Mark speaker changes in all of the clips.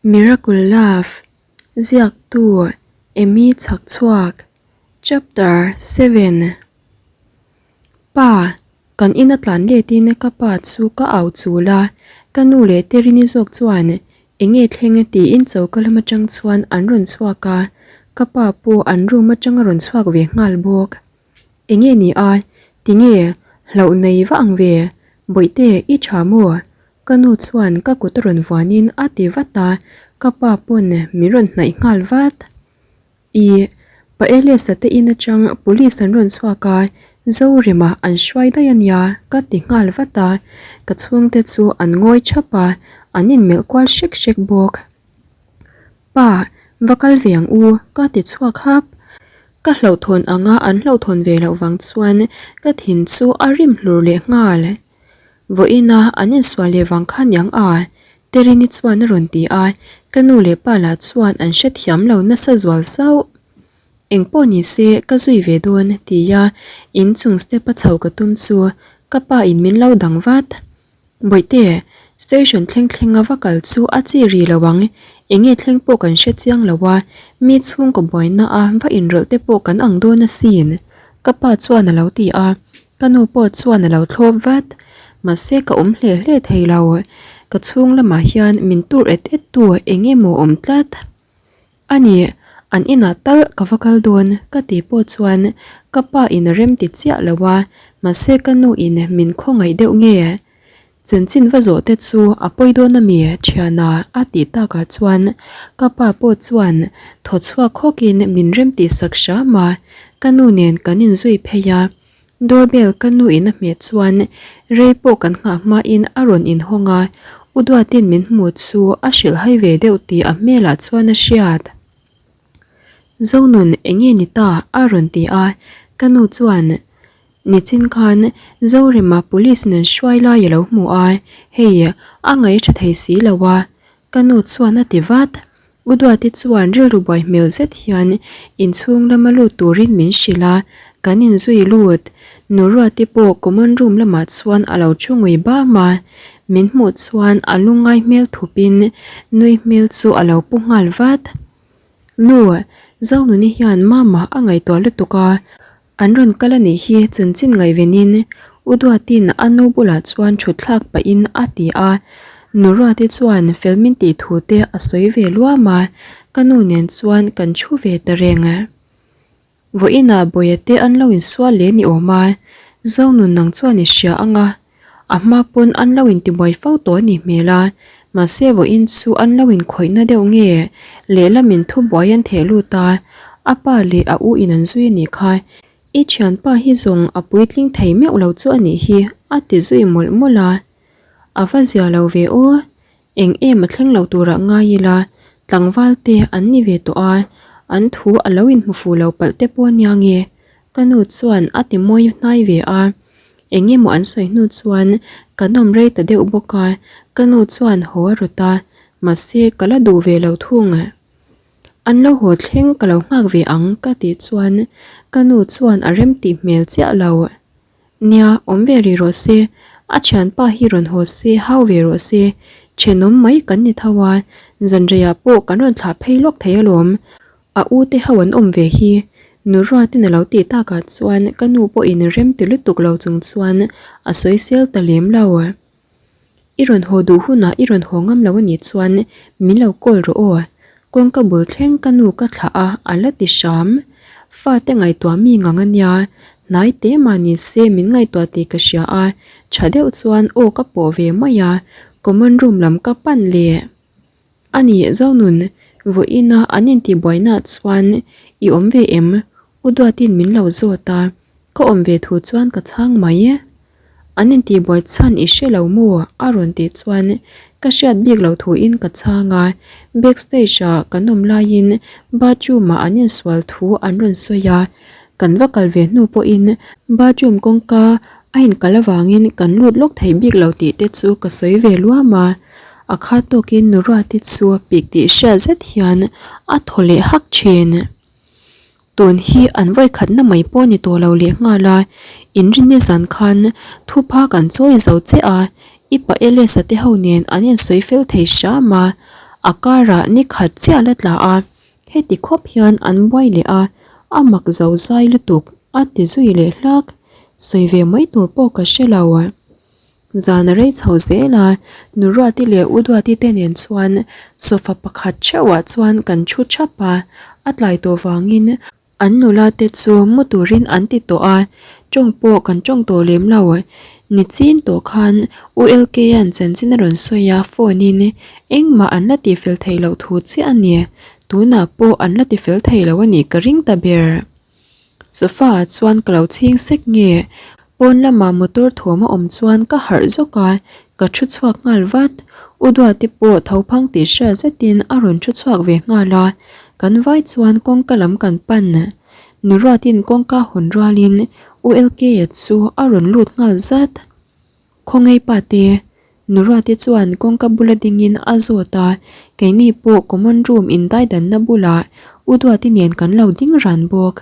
Speaker 1: Miracle Love, Ziaktu, Amy Chhakchhuak, Chapter 7 Pa, kan ina tlan letin ka pa chu ka au chul a, ka nu leh Terini zawk chuan enge thleng tiin choka lam atang chuan an rawn chhuak a, ka pa pawh an room atang a rawn chhuak ve nghal bawk. Enge ni a, tinge hlauh nei va ang ve, Bawihte i tha maw? Ka nu chuan ka kut a rawn vuanin a ti vat a, ka pa pawn min rawn hnaih nghal vat. Ih, Pa Elias-a te in atang police an rawn chhuak a, Zorema an hruai daih a nia ka ti nghal vat a, ka chhungte chu an ngawi thap a, an inmelh kual hrek hrek bawk. Pa, va kal ve ang u, ka ti chhuak hap. Ka hlauhthawn anga an hlauhthawn ve loh vang chuan ka thin chu a rim hlur leh nghal. Vawiina an insual leh vang kha niang a? Terini chuan a rawn ti a, ka nu leh pa lah chuan an hrethiam lo nasa zual sauh. Engpawh ni se ka zui ve dawn tia inchung step a chho ka tum chu ka pa in min lo dang vat. Bawihte, station thleng thlenga va kal chu a chi ri lo ang, enge thleng pawh kan hre chiang lo a, mi chhungkaw buaina a va inrawlh te pawh kan ang dawn asin, ka pa chuan a lo ti a, ka nu pawh chuan a lo thlawp vat. Mahse ka awm hle hle thei lo, ka chhung lamah hian min tur et et tu eng emaw awm tlat. A ni, an inah tal ka va kal dawn ka tih pawh chuan ka pa in a rem ti chiah lo a, mahse ka nu in min khawngaih deuh nge? Chanchin va zawh te chu a pawi dawn a mi thiana a tih takah chuan ka pa pawh chuan thaw chhuak hawk in min rem tih sak hram a, ka nu nen kan inzui phei a. Doorbell ka nu in a hmeh chuan rei pawh kan nghah hma in a rawn inhawng a, U Duatin min hmu chu a hrilh hai ve deuh tih a hmelah chuan a hriat. Zonun enge ni ta a rawn ti a, ka nu chuan Nichin khan Zorema police in an hruai lai a lo hmu a, hei a ngaih tha thei si lo a, ka nu chuan a ti vat. U Duati chuan rilru buai hmel zet hian inchhung lama lut turin min hrilh a, kan inzui lut. Nu Ruati pawh common room lamah chuan a lo thu ngui bam a, min hmuh chuan a lungngai hmel thupin nui hmel chu a lo pu nghal vat. Nu, Zonuni hian Mama a ngaihtuah lutuk a, An rawn kal a nih hi chanchin ngaihvenin U Duatin a nu bulah chuan thut thlak pahin a ti a, Nu Ruati chuan fel min tih thu te a sawi ve luam a, ka nu nen chuan kan thu ve ta reng. Vawiinah Bawia te an lo insual leh ni awm a, Zonun nang chuan i hria ang a, a hma pawn an lo intibuai fo tawh a nih hmel a, mahse vawiin chu an lo inkhawihna deuh nge lehlamin thubuai an theh lut a, a pa leh a u in an zui a nih kha, i thianpa hi zawng a puitling thei meuh lo chu a nih hi a ti zui mawlh mawlh a, a va zia lo ve aw, Eng em a thleng lo turah ngai ila, tlangval te an ni ve tawh a, an thu a lo inhmu fuh lo palh te pawh ania nge? Ka nu chuan a ti mawi hnai ve a. Eng emaw an sawi hnu chuan ka nawm rei ta deuh bawk a, ka nu chuan haw a rawt a, mahse ka la duh ve lo thung. An lo haw thleng ka lo nghak ve ang ka tih chuan ka nu chuan a rem tih hmel chiah lo. Nia, awm ve rih rawh se, a thianpa hi rawn haw se, hau ve rawh se, thenawm mai kan ni tho a, zanreiah pawh kan rawn thlah phei lawk thei alawm, a u te ho an awm ve hi, nu Ruatin a lo tih takah chuan ka nu pawhin rem ti lutuk lo chung chuan a sawisel ta lem lo. I rawn haw duh hunah i rawn haw ngam lo a nih chuan min lo call rawh aw. Kawngka bul thleng ka nu ka thlah a, a la ti hram. Fate ngaihtuah mi ngang a nia, hnai te mah ni se min ngaihtuah tih ka hria a, tha deuh chuan aw ka pawh ve mai a, common room lam ka pan leh. A ni, Zonun, vawiina an intihbuainaah chuan i awm ve em? U Duatin min lo zawt a, ka awm ve thu chuan ka chhang mai. An intihbuai chhan i hre lo maw? a rawn tih chuan ka hriat bik lo thuin ka chhang a, backstage ah kan awm laiin bathroom ah an insual thu an rawn sawi a, kan va kal ve hnu pawhin bathroom kawngka a inkal avangin kan lut lawk thei bik lo tih te chu ka sawi ve luam a, a khat tawkin nu Ruati chu pik tih hriat zet hian a thaw leh hak thin. Tun hi an vawikhatna mai pawh ni tawh lo leh nghal a, inrinni zan khan thupha kan chawi zo che a, i pa Elesa te ho nen an insawi fel thei hram a, A karah ni khat chiah la tla a, heti khawp hian an buai leh a, a mak zo zai lutuk a ti zui leh hlak. Sawi ve mai tur pawh ka hre lo. Zan a rei chho zel a, Nuruati leh Uduati te nen chuan sofa pakhat theuhah chuan kan thu thap a, a tlai tawh vangin An nula te chu mu turin an ti tawh a, tawng pawh kan tawng tawh lem lo. Nichin tawh khan U LK-a'n chanchin a rawn sawi a, phone in engmah an la tifel thei loh thu chiah a ni. Tunah pawh an la tifel thei lo a nih ka ring ta ber. Sofa ah chuan ka lo chhing sek nge? Pawn lamah motor thawm a awm chuan ka harh zawk a, ka thu chhuak nghal vat. U Duati pawh tho phang tih hriat zetin a rawn thu chhuak ve nghal a, kan vai chuan kawngka lam kan pan. Nuruatin kawngka hawn rualin U LK-a chu a rawn lut nghal zat. Khawngaih pa te, Nuruati chuan kawngka bula dingin a zawt a, keini pawh common room indaidanna bulah U Duati nen kan lo ding ran bawk.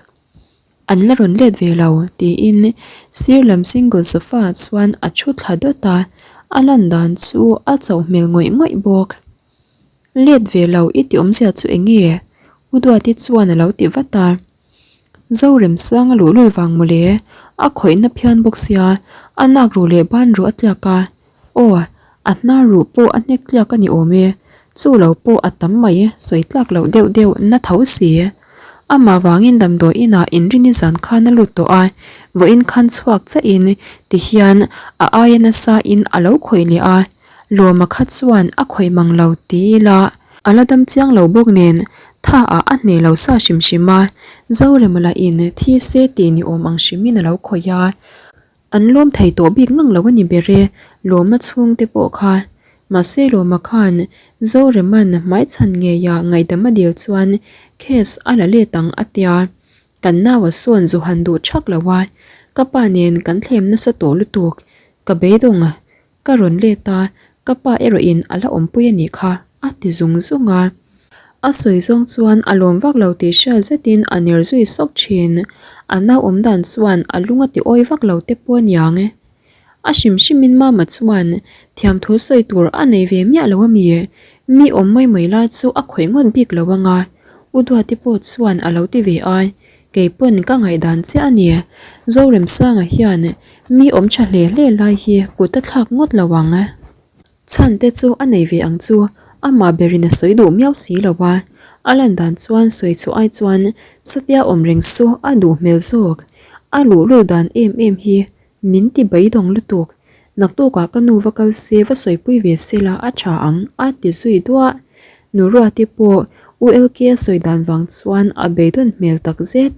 Speaker 1: An la rawn let ve lo, tiin sir lam single sofa ah chuan a thu thla dawt a, a lan dan chu a chauh hmel ngawih ngawih bawk. Let ve lo i ti awmzia chu eng nge? U Duati chuan a lo ti vat a. Zoremsanga luhlul vang mawle, a khawihna phian bawk sia, a nak ruh leh ban ruh a tliak a, Aw, a hnar ruh pawh a hnek tliak a ni awm e, chu lo pawh a tam mai sawi tlak loh deuh deuh na tho si. Amah vangin damdawi inah inrini zan khan a lut tawh a, vawiin khan chhuak chiahin tihian a aia nasa in a lo khawih leh a, Lawma kha chuan a khawih mang lo ti ila a la dam chiang lo bawk nen tha ah a hneh lo sa hrim hrim a, Zorema lah in thi se tih ni awm ang hrimin a lo khawih a. An lawm thei tawh bik ngang lo a ni ber e, Lawma chhungte pawh kha. Mahse Lawma khan Zoreman hmaichhan ngeia ngaihdam a dil chuan case a la let ang a tia. Kan naua sawn zu han duh thak lo a, ka pa nen kan thlem nasa tawh lutuk, ka beidawng Ka rawn let a, ka pa erawhin a la awmpui a nih kha, a ti zung zung a. A sawi zawng chuan a lawm vak lo tih hriat zetin a ner zui sawk thin. A nau awm dan chuan a lung a ti awi vak lo te pawh a niang. A hrim hrimin Mama chuan thiamthu sawi tur a nei ve miah lo a mi? Mi awm mai mai lai chu a khawih ngawt bik lo ang a, U Duati pawh chuan a lo ti ve a. Kei pawn ka ngaihdan chiah a ni. Zoremsanga hian mi awm tha hle hle lai hi kut a thlak ngawt lo ang. Chhan te chu a nei ve ang chu, amah berin a sawi duh miau si lo a. A lan dan chuan sawi chhuah ai chuan chutia awm reng chu a duh hmel zawk. A luhlul dan em em hi min ti beidawng lutuk. Naktukah ka nu va kal se va sawipui ve se la a tha ang a ti zui duah. Nuruati pawh U LK-a sawi dan vang chuan a beidawn hmel tak zet.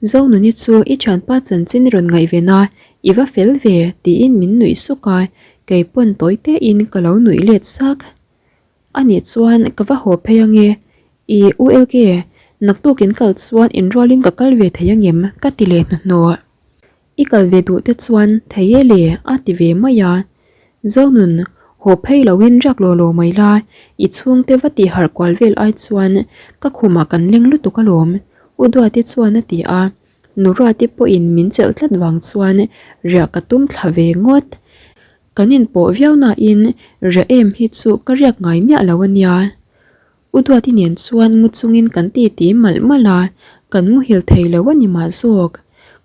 Speaker 1: Zonuni chu i thianpa chanchin i rawn ngaihven a, i va fel ve tiin min nuih suk a, kei pawn tawi tein ka lo nuih let sak. Anih chuan ka va haw phei ange, i U LK, naktuk in kal chuan inrualin ka kal ve thei angem ka ti leh hnuhnawh. I kal ve duh te chuan thei e le a ti ve mai a. Zonun, haw phei loin riak law law mai la, i chhungte va tih harh kual vel ai chuan ka khumah kan leng lutuk alawm, U Duati chuan a ti a. Nu Ruati pawhin min chelh tlat vang chuan riah ka tum thla ve ngawt. Kan inpawh viau nain riah em hi chu ka riak ngai miah lo a nia. U Duati nen chuan mu chungin kan titi malh malh a, kan muhil thei lo a ni mah zawk.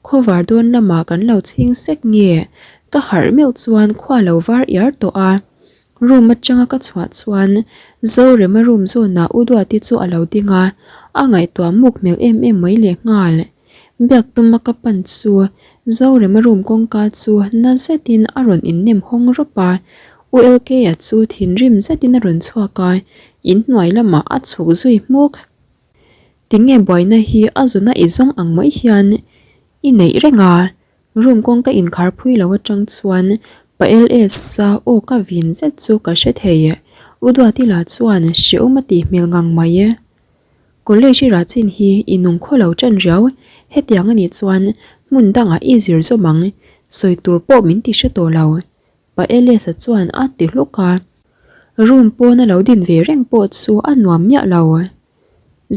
Speaker 1: Khawvar dawn lamah kan lo chhing sek nge, ka harh meuh chuan khua lo var iar tawh a. Room atanga ka chhuah chuan Zorema room zawnah U Duati chu a lo ding a, a ngaihtuah muk hmel em em mai lehnghal. Biak tuma ka pan chu Zorema room kawngka chu na zetin a rawn innem hawng rawp a, U LK-a chu thinrim zetin a rawn chhuak a, inhnuai lamah a chhuk zui hmuk. Tinge buaina hi a zuna i zawng ang mai hian i neih reng a? Room kawngka inkhar phui lo atang chuan pa LS-a aw ka vin zet chu ka hre thei. U Duati lah chuan hrehawm a tih hmel ngang mai. College i rah chin hi i nung khaw lo ṭan riau, hetiang a nih chuan hmun dangah i zir zawm ang, sawi tur pawh min ti hre tawh lo. Pa Elias-a chuan a ti hluk a, room pawn a lo din ve reng pawh chu a nuam miah lo.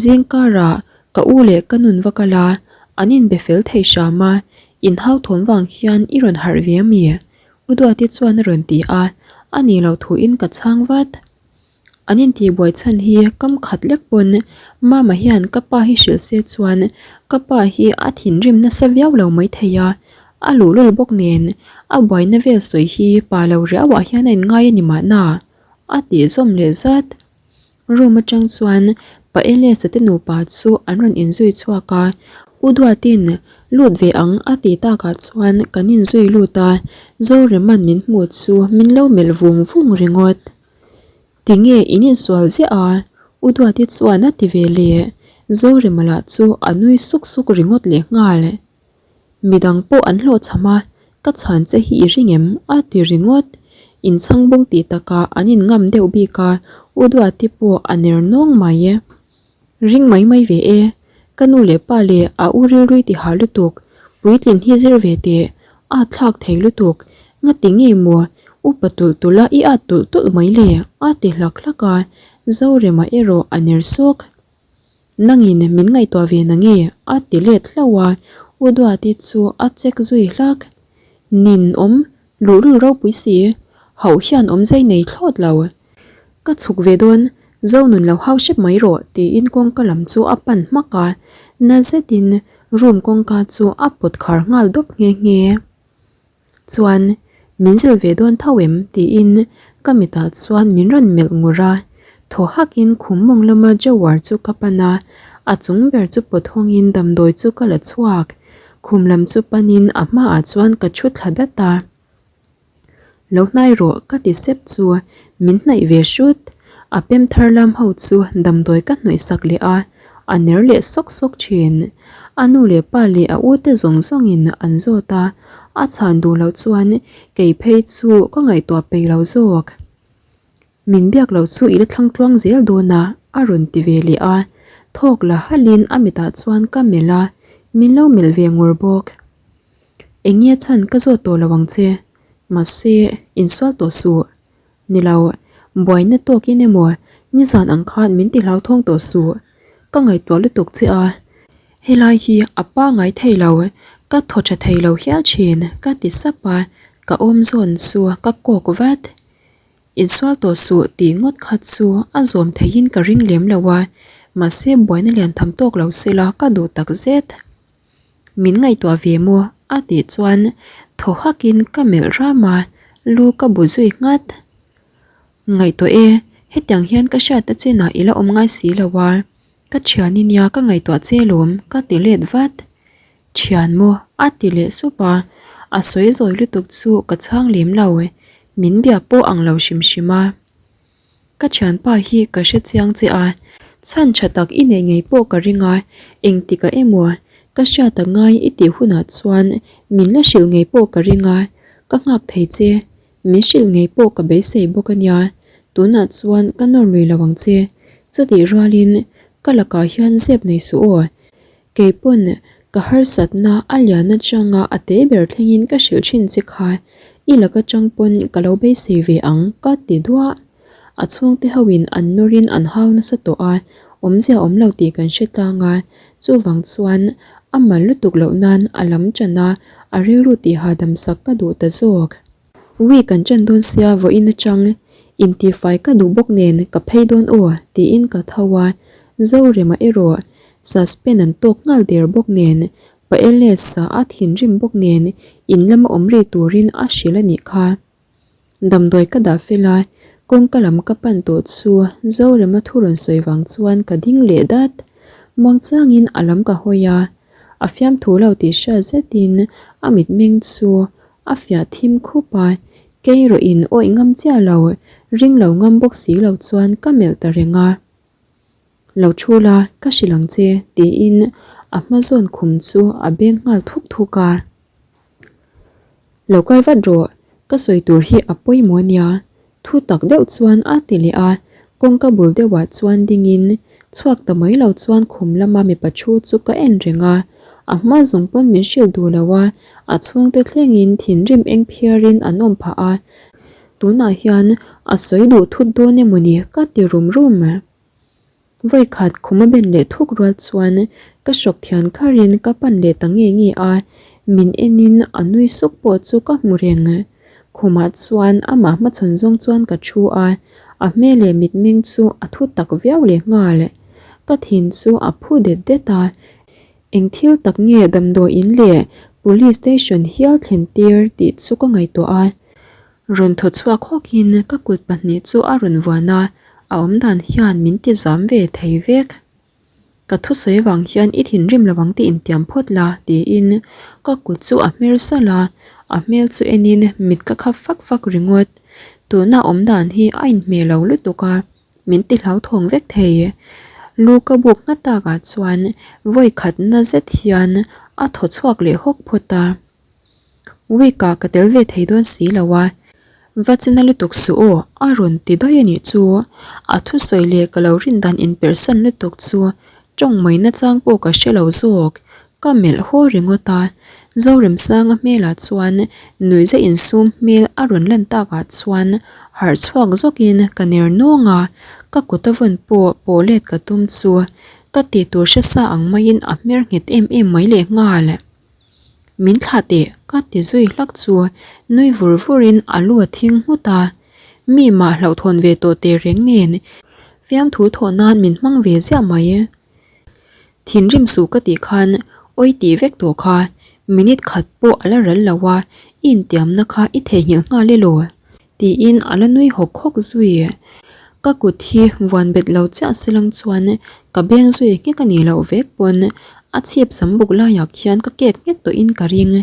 Speaker 1: Zing karah ka u leh ka nun va kal a, an inbe fel thei hram a, inhau thawm vang hian i rawn harh ve a mi? U Duati chuan a rawn ti a, a nih loh thuin ka chhang vat. An intihbuai chhan hi kam khat lek pawn Mama hian ka pa hi hrilh se chuan ka pa hi a thinrim nasa viau lo maithei a, a luhlul bawk nen a buaina vel sawi hi pa lo riauah hian a inngai a ni mahna a tih zawm leh zat. Room atang chuan Pa Elias-a te nupa chu an rawn inzui chhuak a, U Duatin lut ve ang a tih takah chuan kan inzui lut a, Zorema'n min hmuh chu min lo melh vung vung ringawt. Tinge in insual ziah a? U Duati chuan a ti ve leh. Zorema lah chu a nui suk suk ringawt leh nghal. Midang pawh an hlawhchham a, ka chhan che hi i ring em? a ti ringawt. Inchhang bawng tih takah an inngam deuh bik a, U Duati pawh a ner nawng mai. Ring mai mai ve e, ka nu leh pa leh a u rilrui ti hah lutuk, puitlin hi zir ve teh, at thlak thei lutuk, ngati nge maw upa tulh tulh a i at tulh tulh mai le a ti hlak hlak a, Zorema erawh a ner sawk. Nangin min ngaihtuah ve na nge a ti let hlauh a, U Duati chu a check zui hlak. Nin awm luhlul ropui si, hauh hian awmzei nei thlawt lo. Ka chhuk ve dawn, Zonun lo hau hrep mai rawh tiin kawngka lam chu a pan hmak a, na zetin room kawngka chu a pawt khar nghal dawp nghe nghe. Chuan min zilh ve dawn tho em tiin ka mitah chuan min rawn melh ngur a, thaw hakin khum mawng lama Jawar chu ka pan a, a chung ber chu pawt hawngin damdawi chu ka la chhuak. Khum lam chu panin a hmaah chuan ka thu thla dat a. Lo hnai rawh ka ti sep chu min hnaih ve hrut. A pem thar lam ho chu damdawi ka hnawih sak leh a, a ner leh sawk sawk thin. A nu leh pa leh a u te zawng zawngin an zawt a, a chhan duh loh chuan kei phei chu ka ngaihtuah peih lo zawk. Min biak loh chu i la thlang tluang zel dawn a, a rawn ti ve leh a. Thawk la halin a mitah chuan ka melh a, min lo melh ve ngur bawk. Eng nge chhan ka zawt tawh lo ang che, mahse insual tawh suh. Ni lo, buaina tawkin emaw nizan ang khan min ti hlauthawng tawh suh. Ka ngaihtuah lutuk che a, helai hi a pangai thei lo, ka thaw tha thei lo hial thin ka ti sap a, ka awm zawn chu ka kawk vat. Insual tawh suh tih ngawt kha chu a zawm theihin ka ring lem lo a, mahse buaina lian tham tawk lo sela ka duh tak zet. Min ngaihtuah ve maw? a tih chuan thaw hakin ka melh ram a, lu ka bu zui nghat. Ngaihtuah e, hetiang hian ka hriat a chinah i la awm ngai si lo a, ka thian i nia ka ngaihtuah che lawm ka ti let vat. Thian maw? a ti leh sup a, a sawi zawi lutuk chu ka chhang lem lo, min bia pawh ang lo hrim hrim a. Ka thianpa hi ka hre chiang che a, chhan tha tak i neih ngei pawh ka ring a, engtikah emaw ka hriat a ngai i tih hunah chuan min la hrilh ngei pawh ka ring a, ka nghak thei che, min hrilh ngei pawh ka beisei bawk a nia, tunah chuan ka nawr lui lo ang che, chutih rualin ka lakah hian zep nei suh aw, Kei pawn ka harsatna a lian atanga a te ber thlengin ka hrilh thin che kha, i lak atang pawn ka lo beisei ve ang ka ti duah. A chhungte hoin an nawrin an hau nasa tawh a, awmzia awm lo tih kan hre tlang a, chuvang chuan a mal lutuk loh nan a lam tan a, a rilru tih hahdam sak ka duh ta zawk. Week an ṭan dawn sia vawiin aṭang intifai ka duh bawk nen ka phei dawn aw tiin ka tho a, Zorema erawh suspend an tawk nghal der bawk nen Pa Elias-a a thinrim bawk nen in lama awm ri turin a hrilh a nih kha. Damdawi ka dah fel a, kawngka lam ka pan tawh chu Zorema thu rawn sawi vang chuan ka ding leh dat. Muangchangin a lam ka hawi a, a fiamthu lo tih hriat zetin a mitmeng chu A fiah thim khup a, kei erawh in awih ngam chiah lo, ring lo ngam bawk si lo chuan ka melh ta reng a. Lo thu la, ka hrilh ang che, tiin a hma zawn khum chu a beng nghal thuk thuk a. Lo kai vat rawh, ka sawi tur hi a pawimawh a nia, Thu tak deuh chuan a ti leh a, kawngka bul deuhah chuan dingin chhuak ta mai lo chuan khum lama mipa thu chu ka en reng a, a hma zawng pawn min hrilh duh lo a, a chhungte thlengin thinrim eng phiarin an awm phah a, tunah hian a sawi duh thut dawn emawni ka ti rum rum. Vawikhat khum a ben leh thuk rual chuan ka hrawk thian kharin ka pan leh ta nge nge a, min enin a nui suk pawh chu ka hmu reng. Khumah chuan amah hmachhawn zawng chuan ka thu a, A hmel leh mitmeng chu a thu tak viau leh nghal. Ka thin chu a phu det det a, eng thil tak nge damdawi in leh police station hial thlen tir tih chu ka ngaihtuah a. Rawn thaw chhuak hawkin ka kut pahnih chu a rawn vuan a, a awmdan hian min ti zam ve thei vek. Ka thusawi avang hian i thinrim lo ang tih intiam phawt la tiin ka kut chu a hmer salh a, a hmel chu enin mit ka khap fak fak ringawt. Tuna awm dan hi a inhmeh lo lutuk a, min ti hlauthawng vek thei. Lu ka buk nghat takah chuan vawi khatna zet hian a thaw chhuak leh hawk phawt a. Week ah ka tel ve thei dawn si lo a, va china lutuk suh aw a rawn ti daih a nih chu. A thusawi leh ka lo rin dan inperhsan lutuk chu tawng mai nachang pawh ka hre lo zawk. Ka melh haw ringawt a, Zoremsanga hmelah chuan nuihza insum hmel a rawn lan takah chuan harh chhuak zawkin ka ner nawng a, ka kut a vawn pawh pawh let ka tum chu ka tih tur hre sa ang maiin a hmer nghet em em mai lehnghal. Min thlah teh ka ti zui hlak chu nui vur vur in a lu a thing nghut a, mi mah hlauhthawn ve tawh teh reng nen fiamthu thawh nan min hmang ve ziah mai. Thinrim suh ka tih khan awi tih vek tawh kha minute khat pawh a la ral lo a, i intiamna kha i theihnghilh nghal elaw? Tiin a la nui hawk hawk zui. Ka kut hi vuan bet lo chiah selang chuan ka beng zui nghek a nih loh vek pawn a chhip sam buk laiah khian ka kek nghek tawhin ka ring.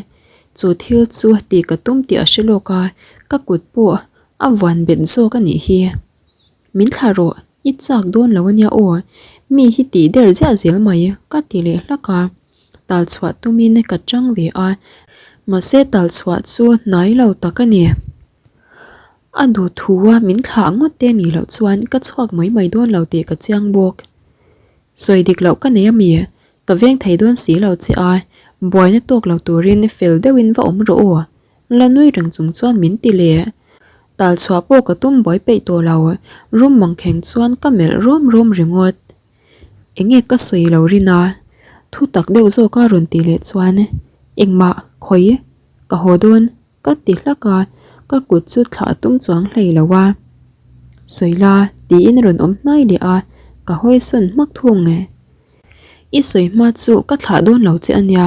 Speaker 1: Chu thil chu tih ka tum tih a hre lawk a, ka kut pawh a vuan bet zawk a nih hi. Min thlah rawh, i chak dawn lo ania aw, mi hi tih der ziah zel mai ka ti leh hlak a. Tal chhuah tumin ka chang ve a, mahse tal chhuah chu hnai lo tak a ni. A duh thu a min thlah ngawt te nih loh chuan ka chhuak mai mai dawn lo tih ka chiang bawk. Sawi dik loh ka nei a mi, ka veng thei dawn si lo che a, buaina tawk lo turin fel deuhin va awm rawh aw, la nui reng chung chuan min ti leh. Tal chhuah pawh ka tum buai peih tawh lo, rum mangkheng chuan ka melh rawm rawm ringawt. Enge ka sawi lo rin a, thu tak deuh zawk a rawn tih leh chuan engmah khawi ka haw dawn ka ti hlak a, ka kut chu thlah a tum chuang hlei lo a. Sawi la tiin a rawn awm hnai leh a, ka hawi sawn hmak thung e. I sawi hma chu ka thlah dawn lo che ania,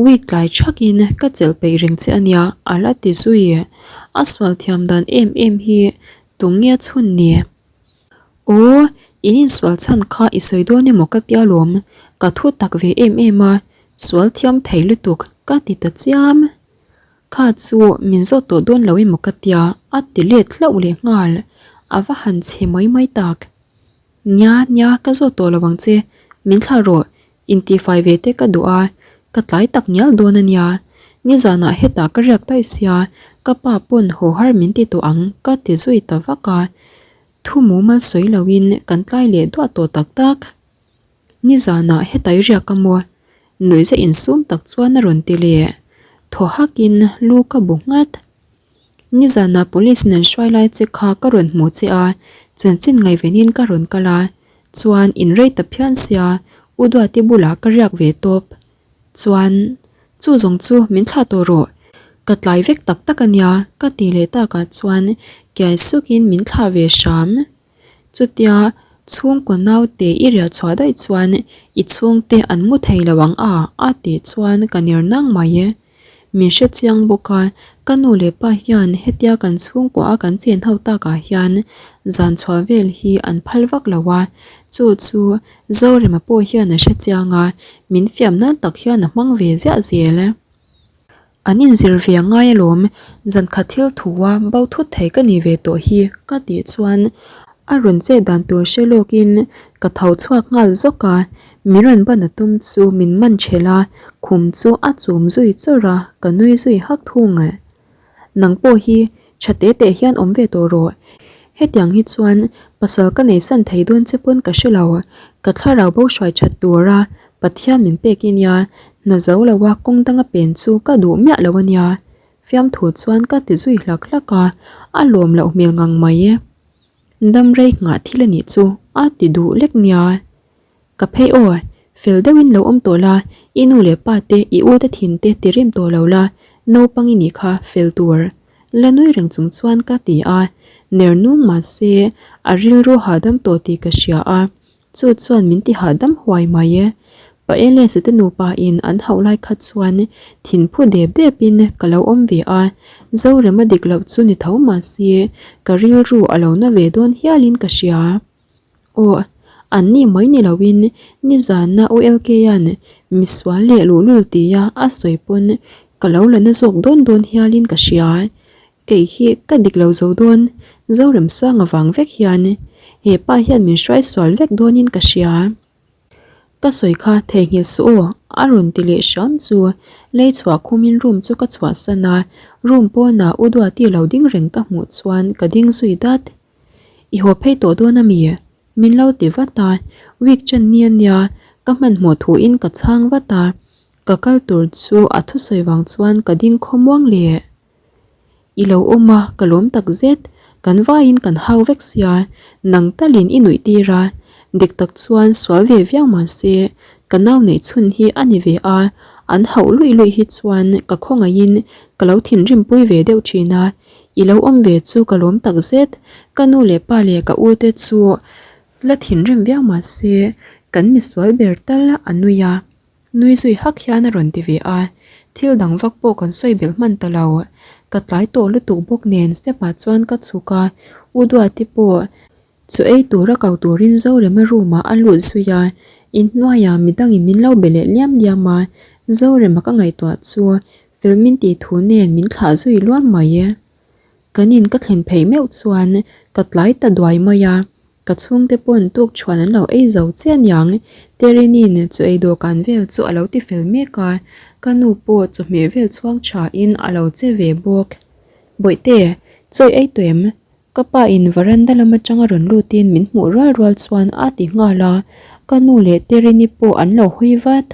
Speaker 1: week tlai thakin ka chelh peih reng che ania a la ti zui. A sual thiam dan em em hi tunge a chhun ni? Aw, in insual chhan kha i sawi dawn emaw ka tia lawm, ka thu tak ve em em a, sual thiam thei lutuk ka ti ta chiam. Kha chu min zawt tawh dawn lo emaw ka tia a ti let hlauh leh nghal, a va han chhe mai mai tak. Nia, nia, ka zawt tawh lo ang che, min thlah rawh, Intihfai ve te ka duh a, ka tlai tak ngial dawn a nia. Nizanah hetah ka riak daih sia, ka pa pawn haw har min ti tawh ang ka ti zui ta vak a. Thu mumal sawi loin kan tlai leh duah tawh tak tak. Nizanah hetah i riak a maw? Nuihza insum tak chuan a rawn ti leh. Thaw hakin lu ka bu nghat. Nizanah police in an hruai lai che kha ka rawn hmuh che a, chanchin ngaihvenin ka rawn kal a, chuan in rei ta phian sia, U Duati bulah ka riak ve tawp. Chuan, chu zawng chu min thlah tawh rawh, ka tlai vek tak tak a nia ka tih leh takah chuan kiai sukin min thlah ve hram. Chutia chhungkaw naute i riah chhuah daih chuan i chhungte an mu thei lo ang a a tih chuan ka ner nang mai e. Min hre chiang bawk a, ka nu leh pa hian hetia kan chhungkua a kan chen ho takah hian zan chhuah vel hi an phal vak lo a, chu chu Zorema pawh hian a hre chiang a, min fiam nan tak hian a hmang ve ziah zel. An inzir ve a ngai alawm, zan khat thil thu a bo thut thei ka ni ve tawh hi ka tih chuan a rawn chet dan tur hre lawkin ka tho chhuak nghal zawk a, min rawn ban a tum chu min man ṭhelh a, khum chu a chum zui chawrh a, ka nui zui hak thung. Nang pawh hi tha te teh hian awm ve tawh rawh, hetiang hi chuan pasal ka nei san thei dawn che pawn ka hre lo, ka thlarau bo hruai that tura Pathian min pek i nia, hna zo lo a kawng danga pen chu ka duh miah lo a nia, fiamthu chuan ka ti zui hlak hlak a, a lawm loh hmel ngang mai e. Dam rei nghah thil a nih chu a ti duh lek nia. Ka phei aw, fel deuhin lo awm tawh la, i nu leh pa te, i u te thin te ti rim tawh lo la, naupang i nih kha fel tur. La nui reng chung chuan ka ti a, Ner nung mah se a rilru hahdam tawh tih ka hria a, chu chuan min ti hahdam huai mai e. Pa Elias-a te nupa in an hauh lai kha chuan thinphu dep dep in ka lo awm ve a, Zorema dik loh chu ni tho mah se ka rilru a lo na ve dawn hial in ka hria. Aw, an ni mai ni loin nizanna ULK-a'n misual leh luhlul tia a sawi pawn ka lo la na zawk dawn dawn hialin ka hria. Kei hi ka dik lo zo dawn, Zoremsanga vang vek hian he pa hian min hruai sual vek dawnin ka hria. Ka sawi kha theihnghilh suh aw, a rawn ti leh hram chu. Lei chhuah khumin room chu ka chhuahsan a, room pawnah U Duati lo ding reng ka hmuh chuan ka ding zui dat. I haw phei tawh dawn a mi? Min lo ti vat a, week chen ni a nia, ka hmanhmawh thuin ka chhang vat a, ka kal tur chu a thusawi vang chuan ka ding khawmuang leh. I lo awm a, ka lawm tak zet, kan vaiin kan hau vek sia, nang talin i nuih tir a, dik tak chuan sual ve viau mah se, ka nau neih chhun hi a ni ve a, an hauh luih luih hi chuan ka khawngaihin ka lo thinrimpui ve deuh thin a, I lo awm ve chu ka lawm tak zet, ka nu leh pa leh ka u te chu la thinrim viau mah se kan misual ber tal a nui a, nui zui hak hian a rawn ti ve a, thil dang vak pawh kan sawi belh hman ta lo, ka tlai tawh lutuk bawk nen step ah chuan ka chhuk a, U Duati pawh Chu ei tura kau turin Zorema room ah a lut zui a, inhnuaiah midangin min lo be leh liam liam a, Zorema ka ngaihtuah chu fel min tih thu nen min thlah zui luam mai e. Kan in ka thlen phei meuh chuan ka tlai ta duai mai a, ka chhungte pawn tuk chhuan an lo ei zo chiah aniang, Terinin chu ei dawhkan vel chu a lo ti fel mek a, ka nu pawh chawhmeh vel chhuang tha in a lo che ve bawk. Bawihte, chawi ei tawh em? Ka pa in varanda lam atanga rawn lutin min hmuh rual rual chuan a ti nghal a, ka nu leh Terini pawh an lo hawi vat.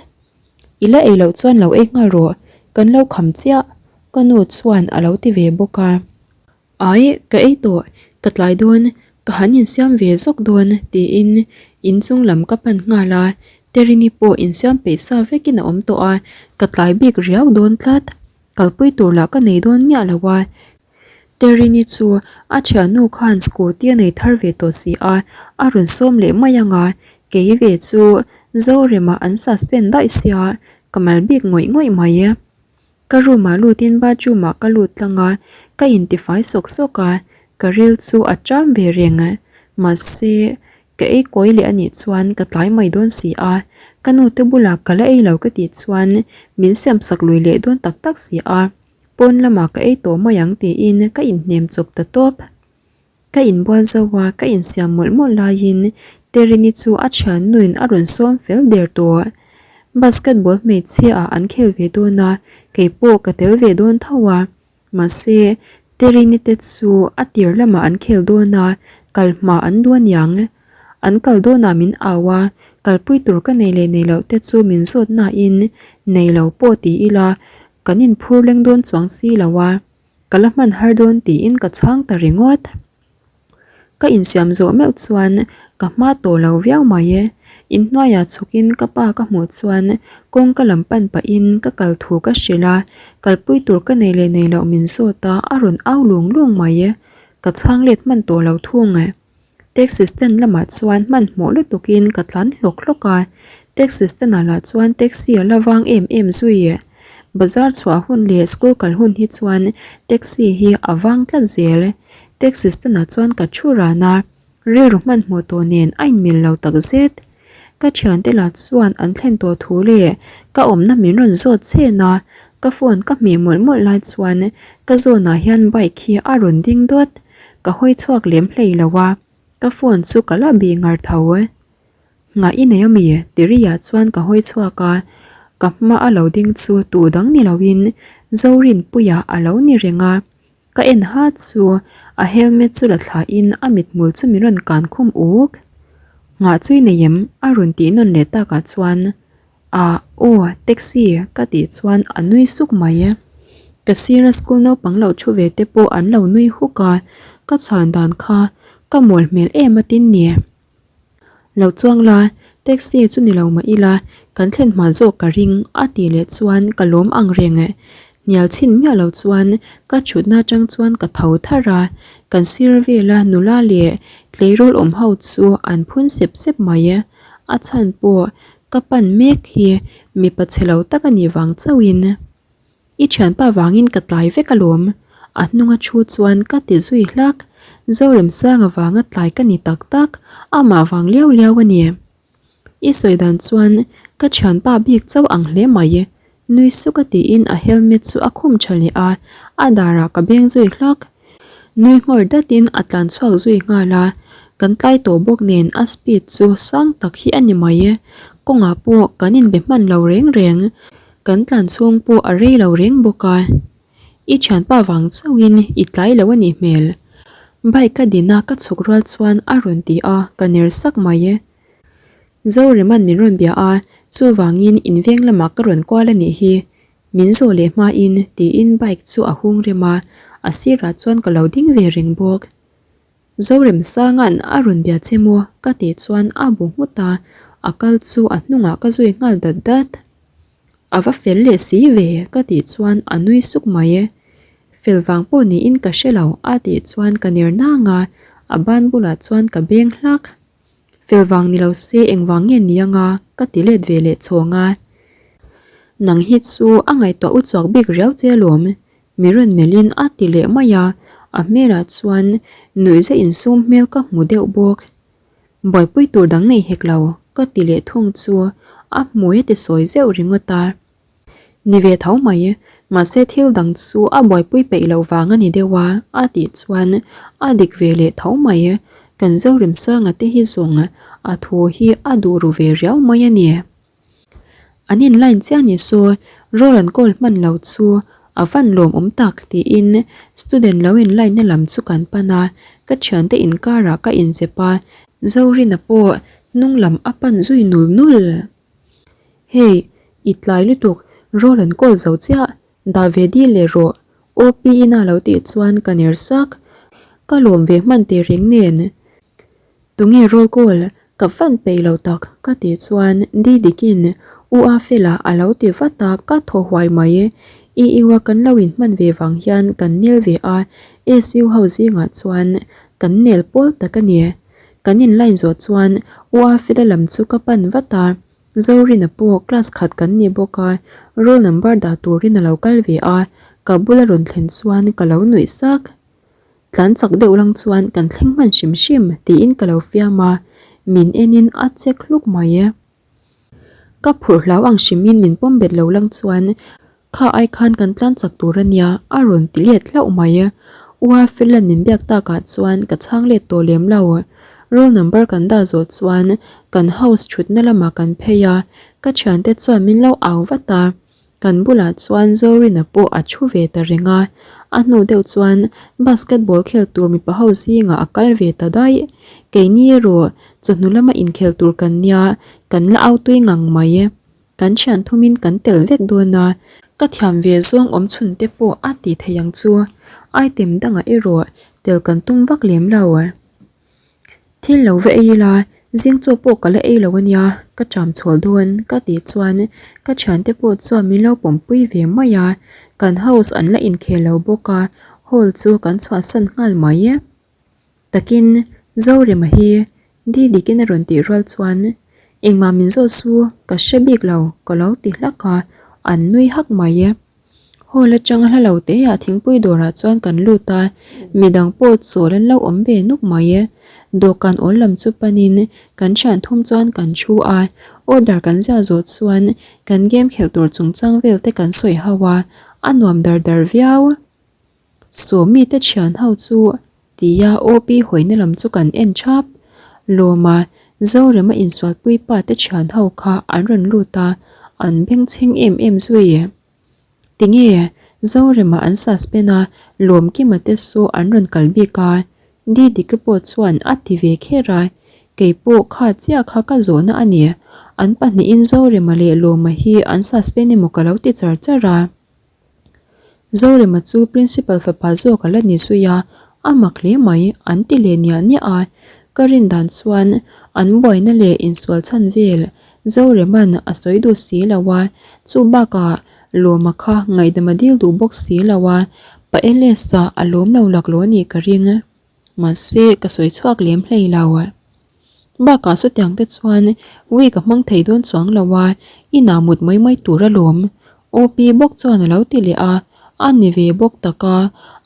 Speaker 1: I la ei loh chuan lo ei nghal rawh, kan lo kham chiah, ka nu chuan a lo ti ve bawk a. Ai, ka ei tawh, ka tlai dawn, ka han insiam ve zawk dawn tiin inchung lam ka pan nghal a, Terini pawh insiam peih sa vekin a awm tawh a, ka tlai bik riau dawn tlat. Kalpui tur lah ka nei dawn miah lo a. Terini chu a thiannu khan scooty a nei thar ve tawh si a, a rawn sawm leh mai ang a, kei ve chu Zorema an suspend daih sia, ka mal bik ngawih ngawih mai e. Ka room ah lutin bathroom ah ka lut tlang a, ka intifai sawk sawk a, ka ril chu a ṭam ve reng. Mahse, ka ei kawi leh anih chuan ka tlai mai dawn si a, ka nu te bulah ka la ei lo ka tih chuan min siamsak lui leh dawn tak tak si a. Pawn lamah ka ei tawh mai ang tiin ka inhnem chawp ta tawp. Ka inbual zo a, ka insiam mawlh mawlh laiin Terini chu a thiannuin a rawn sawm fel der tawh. Basketball hmeichhia ah an khel ve dawn a, keipawh ka tel ve dawn tho a. Mahse, Terini te chu a tir lamah an khel dawn a, kal hma an duh aniang. An kal dawnah min au a, kalpui tur ka nei leh nei loh te chu min zawt nain nei lo pawh ti ila Kan inphur leng dawn chuang si lo a, ka la hman har dawn tiin ka chhang ta ringawt. Ka insiam zawh meuh chuan ka hma tawh lo viau mai e. Inhnuaiah chhukin ka pa ka hmuh chuan kawngka lam pan pahin ka kal thu ka hrilh a, kalpui tur ka nei leh nei loh min zawt a, a rawn au lung lung mai e. Ka chhang let hman tawh lo thung e. Taxi stand lamah chuan hmanhmawh lutukin ka tlan hlawk hlawk a, taxi stand ah lah chuan taxi a la vang em em zui. Bazar chhuah hun leh school kal hun hi chuan taxi hi a vang tlat zel. Taxi stand ah chuan ka thu ran a, rilru hmanhmawh tawh nen a inmil lo takzet. Ka thiante lah chuan an thlen tawh thu leh ka awmna min rawn zawt chhen a, ka phone ka hmeh mawlh mawlh lai chuan ka zawnah hian bike hi a rawn ding dawt. Ka hawi chhuak lem hlei lo a, ka phone chu ka la bih ngar tho. Nghah i nei ami? Tiriah chuan ka hawi chhuak a, ka hma a lo ding chu tu dang ni loin Zorinpuia a lo ni reng a. Ka en ha chu a helmet chu la thlain a mithmul chu min rawn kan khum uk. Nghah chu i nei em? A rawn tih nawn leh takah chuan Ah aw taxi ka tih chuan a nui suk mai. Ka sira school naupang lo thu ve te pawh an lo nui huk a, ka chhan dan kha ka mawl hmel em a tin ni. Lo chuang la, taxi chu ni lo mah ila kan thlen hma zawk ka ring a tih leh chuan ka lawm ang reng. Hnial chhin miah lo chuan ka thutna atang chuan ka tho tharh a, kan sir vela nula leh tleirawl awm ho chu an phun sep sep mai. A chhan pawh ka pan mek hi mipa chhe lo tak a nih vang chauhin. I thianpa vangin ka tlai vek alawm, a hnunga thu chuan ka ti zui hlak. Zoremsanga vanga tlai ka ni tak tak, amah vang liau liau a ni. I sawi dan chuan ka thianpa bik chauh ang hle mai, nui suk a tiin a helmet chu a khum tha leh a, a darah ka beng zui hlak. Nui nghawr datin a tlan chhuak zui nghal a, kan tlai tawh bawk nen a speed chu sang tak hi a ni mai. Kawngah pawh kan inbe hman lo reng reng, kan tlan chhung pawh a rei lo reng bawk a. I thianpa vang chauhin i tlai lo a nih hmel. Bike a din a ka chhuk rual chuan a rawn ti a, ka ner sak mai. Zoreman min rawn bia a, chuvangin in veng lamah ka rawn kual a nih hi. Min zawh leh hmain tiin bike chu a hung rem a, a sirah chuan ka lo ding ve reng bawk. Zoremsanga'n a rawn bia che maw? ka tih chuan a bu nghut a, a kal chu a hnungah ka zui nghal dat dat. A va fel leh si ve ka tih chuan a nui suk mai. Fel vang pawh niin ka hre lo a tih chuan ka ner nang a, a ban bulah chuan ka beng hlak. Fel vang ni lo se engvang nge ni anga ka ti let ve leh chhawng a. Nang hi chu a ngaihtuah u chuak bik riau che alawm, mi rawn melhin a ti leh mai a, a hmelah chuan nuihza insum hmel ka hmu deuh bawk. Buaipui tur dang nei hek lo ka ti leh thung chu a hmui a ti sawi zeuh ringawt a. Ni ve tho mai, mahse thil dang chu a buaipui peih loh vang a ni deuh a, a tih chuan a dik ve leh tho mai. Kan Zoremsanga te hi zawng a thu hi a duh ru ve riau mai a ni. An in line chiah ni saw roll an call hman lo chu a van lawm awm tak tiin student lo in line na lam chu kan pan a, ka thiante inkarah ka inzep a, Zorina pawh hnung lam a pan zui nul nul. Hei, i tlai lutuk, roll an call zo chiah, dah ve dil leh rawh, OP in a lo tih chuan ka ner sak, ka lawm ve hman teh reng nen. Tunge roll call ka fan peih lo tak ka tih chuan Didikin U A Fela a lo ti vat a, ka thaw huai mai. EU a kan lo inhman ve vang hian kan nel ve a, SU ho zingah chuan kan nel pawl tak a ni. Kan in line zawh chuan U A Fela lam chu ka pan vat a, Zorina pawh class khat kan ni bawk a, roll number dah turin a lo kal ve a, ka bula rawn thlen chuan ka lo nuih sak. Tlan chak deuh lang chuan kan thleng hman hrim hrim tiin ka lo fiam a, min enin a chek hluk mai e. Ka phurh hlau ang hrimin min pawm bet lo lang chuan kha ai khan kan tlan chak tur a nia a rawn ti let hlauh mai e. Ua Finland min biak takah chuan ka chhang let tawh lem lo. Roll number kan dah zawh chuan kan house thutna lamah kan phei a, ka thiante chuan min lo au vat a. Kan bulah chuan Zorina pawh a thu ve ta reng a, a hnu deuh chuan basketball khel tur mipa ho zingah a kal ve ta daih. Keini erawh chawhnu lama inkhel tur kan nia, kan la au tui ngang mai. Kan thian thumin kan tel vek dawn a, ka thiam ve zawng awm chhun te pawh a ti thei ang chu. Item dangah erawh tel kan tum vak lem lo. Thil lo va ei ila, zing chaw pawh ka la ei lo ania, ka ṭam chhual dawn ka tih chuan ka thiante pawh chuan min lo pawmpui ve mai a, kan house an la inkhel lo bawk a, hall chu kan chhuahsan nghal mai. Takin Zorema hi Didikin a rawn tih rual chuan engmah min zawh su ka hre bik lo ka lo ti hlak a, an nui hak mai. Hall atanga hla lo te ah thingpui dawrah chuan kan lut a, midang pawh chawl an lo awm ve nuk mai e. Dawhkan awl lam chu panin kan thian thum chuan kan thu a, order kan ziah zawh chuan kan game khelh tur chungchang vel te kan sawi ho a, a nuam dar dar viau. Sawmi te thian ho chu tia OP hawina lam chu kan en thap. Lawma, Zorema insualpui pa te thian ho kha an rawn lut a, an bengchheng em em zui. Tinge Zorema an suspend a, Lawmkima te saw an rawn kal bik a, Didiki pawh chuan a ti ve kher a, keipawh kha chiah kha ka zawhna a ni. An pahnihin Zorema leh Lawma hi an suspend emaw ka lo ti char char a. Zorema chu Principal fapa zawk a la ni zui a, a mak hle mai an ti leh niah niah a, ka rin dan chuan an buaina leh insual chhan vel Zorema'n a sawi duh si lo a, chu bakah. Lawma kha ngaihdam a dil duh bawk si lo a, Pa Elesa a lawm lo laklawh a nih ka ring. Mahse, ka sawi chhuak lem hlei lo. Bakah chutiang te chuan week a hmang thei dawn chuang lo a, inah mut mai mai tur alawm. OP bawk chuan a lo ti leh a, a ni ve bawk tak a,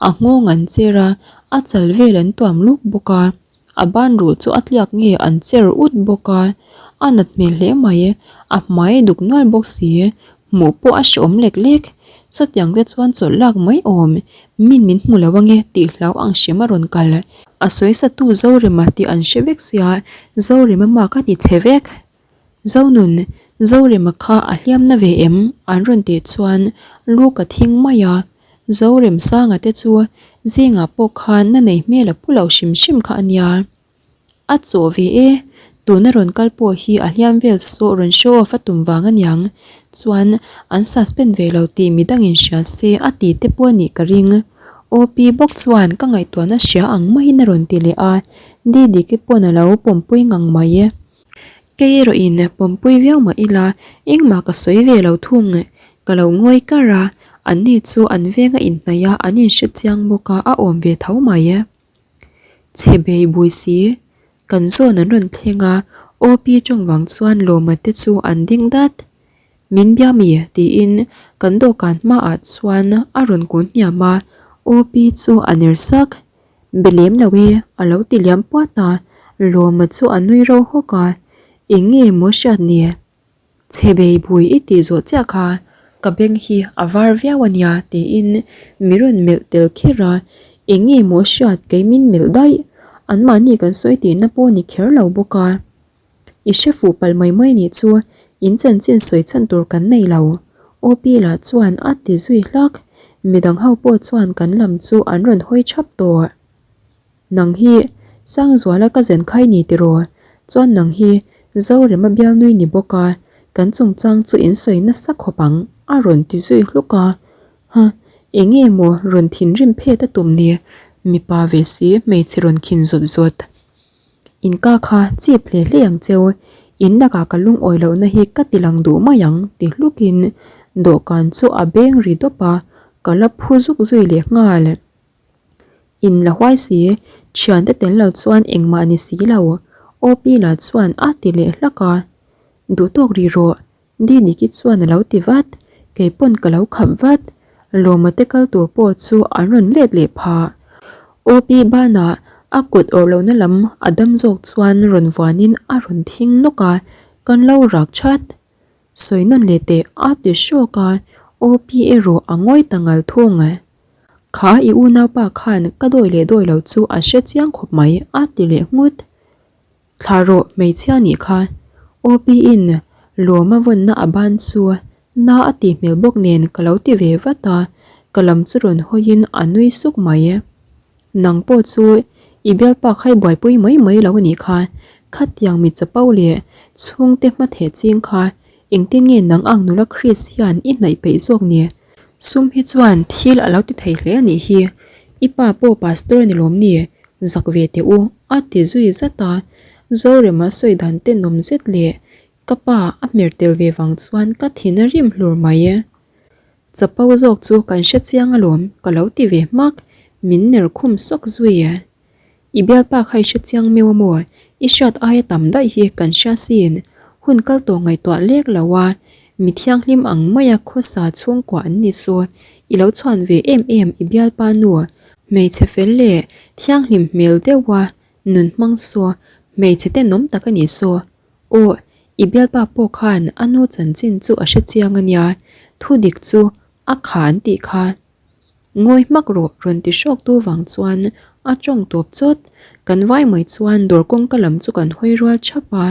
Speaker 1: a nghawng an cher a, a chal vel an tuam luk bawk a. A ban ruh chu a tliak nge an cher ut bawk a, a nat hmel hle mai, a hmai duk nual bawk si, hmuh pawh a hreawm lek lek. Chutiang te chuan chawlh lak mai awm, min min hmu lo ange tih hlau ang hrim a rawn kal. A sawi satu Zorema tih an hre vek sia, Zorema mak a ti chhe vek. Zonun, Zorema kha a hliam na ve em? an rawn tih chuan lu ka thing mai a. Zoremsanga te chu zingah pawh khan na nei hmel a pu lo hrim hrim kha a nia. A chawh ve e, tuna rawn kal pawh hi a hliam vel saw rawn show off a tum vang a niang. Chuan an suspend ve lo tih midangin hria se a ti te pawh a nih ka ring. OP bawk chuan ka ngaihtuahna hria ang maiin a rawn ti leh a, Didiki pawn a lo pawmpui ngang mai. Kei erawhin pawmpui viau mah ila engmah ka sawi ve lo thung. Ka lo ngawi kar a, anni chu an veng a inhnaih a, an inhre chiang bawk a, a awm ve tho mai. Chhe bei bui si, kan zawn an rawn thleng a, OP tawng vang chuan Lawma te chu an ding dat. Min bia mi? tiin kan dawhkan hmaah chuan a rawn kun hniam a, OP chu a ner sak. Be lem lo e, a lo ti liam puat a, Lawma chu a nui ro hawk a, Eng nge maw hriat ni? Chhe bei bui i tih zawh chiah kha ka beng hi a var viau a nia tiin mi rawn melh tel kher a, Eng nge maw hriat kei min melh daih, anmahni kan sawi tihna pawh ni kher lo bawk a. I hre fuh palh mai mai nih chu in chanchin sawi chhan tur kan nei lo. OP lah chuan a ti zui hlak. Midang ho pawh chuan kan lam chu an rawn hawi thap tawh. Nang hi Sangzuala ka zen khai ni tiraw? Chuan nang hi Zorema bialnui ni bawk a, kan chungchang chu in sawi nasa khawp ang a rawn ti zui hluk a. Huh, eng nge maw rawn thinrim phet a tum ni? Mipa ve si hmeichhe rawn khin zawt zawt. In ka kha chip hle hle ang cheu, in lakah ka lungawi lohna hi ka ti lang duh mai ang ti hlukin dawhkan chu a beng ri dawp a, ka la phu zuk zui leh nghal. In la huai si, thiante tel lo chuan engmah ni si lo, OP lah chuan a ti leh hlak a, Duhtawk rih rawh, Diniki chuan a lo ti vat, kei pawn ka lo khap vat. Lawma te kal tur pawh chu an rawn let leh phah. OP banah a kut awrh lohna lam a dam zawk chuan rawn vuanin a rawn thing nawk a, kan lo rak that. Sawi nawn leh teh a ti hrawk a, OP erawh a ngawi ta ngal thung. Kha i unaupa khan ka dawi leh dawi lo chu a hre chiang khawp mai a ti leh nghut. Thla rawh hmeichhia nih kha. OP in lawm a vawnna a ban chu na a tih hmel bawk nen ka lo ti ve vat a, ka lam chu rawn hawiin a nui suk mai. Nang pawh chu i bialpa kha i buaipui mai mai lo a nih kha, khatiang mi chapo leh chhungte hmatheh ching kha engtin nge nang ang nula Chris hian i hnaih peih zawk ni? Sum hi chuan thil a lo ti thei hle a nih hi, i pa pawh pastor a ni lawm ni? Zak ve teh u, a ti zui zat a. Zorema sawi dan tenawm zet leh ka pa a hmer tel ve vang chuan ka thin a rim hlur mai. Chapo zawk chu kan hre chiang alawm ka lo ti ve hmak, min ner khum sawk zui. I bialpa kha i hre chiang meuh a maw? I hriat aia tam daih hi kan hria sin. Hun kal tawh ngaihtuah lek lo a, mi thianghlim ang maia khawsa chhungkua an ni saw. I lo chhuan ve em em i bialpa nu. Hmeichhe fel leh thianghlim hmel deuha nun hmang saw, hmeichhe tenawm tak a ni saw. Aw, i bialpa pawh khan a nu chanchin chu a hre chiang a nia, thudik chu a kha an tih kha. Ngawi hmak rawh rawn ti hrawk tu vang chuan a tawng tawp chawt. Kan vai mai chuan dawr kawngka lam chu kan hawi rual thap a,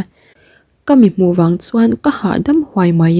Speaker 1: ka mi hmuh vang chuan ka hahdam huai mai.